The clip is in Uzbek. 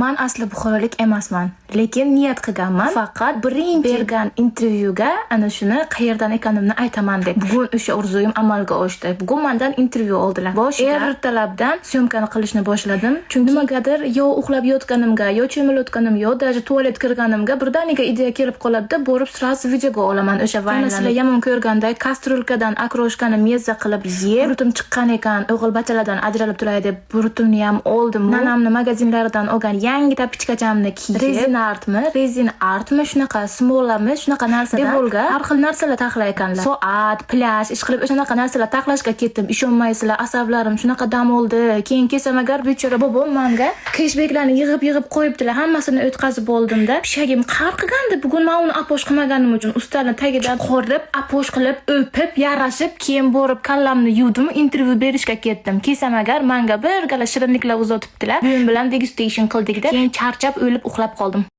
Man asli buxorolik emasman, lekin niyat qilganman. Faqat birinchi bergan intervyuga ana shuni qayerdan ekanimni aytaman deb. Bugun o'sha orzuyim amalga oshdi. Bugun mandan intervyu oldilar. Boshiga ertalabdan съёмка ni qilishni boshladim. Chunki nimagadir yo uxlab yotganimga, yo cho'milayotganim, yo даже tualet kirganimga birdaniga ideya kelib qoladi-da, borib сразу videoga olaman o'sha vaynlarni. Sizlar yomon ko'rganda кастрюлька dan окрошка ni mezza qilib yeb, burutim chiqqan ekan, o'g'il bachalardan ajralib turay deb burutimni ham oldim. Nanamni magazinlaridan olgan yangi тапочка chamni kiyib, rezin artmi, rezin artmi, shunaqa smolami, shunaqa narsadan Devolga har xil narsalar taxlar ekanlar. Soat, plyaj, ish qilib o'shanaqa narsalar taxlashga ketdim. Ishonmaysizlar, asablarim shunaqa dam oldi. Keyin kelsam agar, bechora bobom manga keshbeklarni yig'ib-yig'ib qo'yibdilar. Hammasini o'tkazib oldimda. Pishagim qar qilgandi. Bugun men uni aposh qilmaganim uchun ustalni tagidan qo'rib, aposh qilib, o'pib, yarashib, keyin borib kallamni yuvdim, intervyu berishga ketdim. Kelsam agar, manga bir gala shirinliklar uzatibdilar. Buvim bilan degustation qildikda, keyin charchab o'lib uxlab qoldim.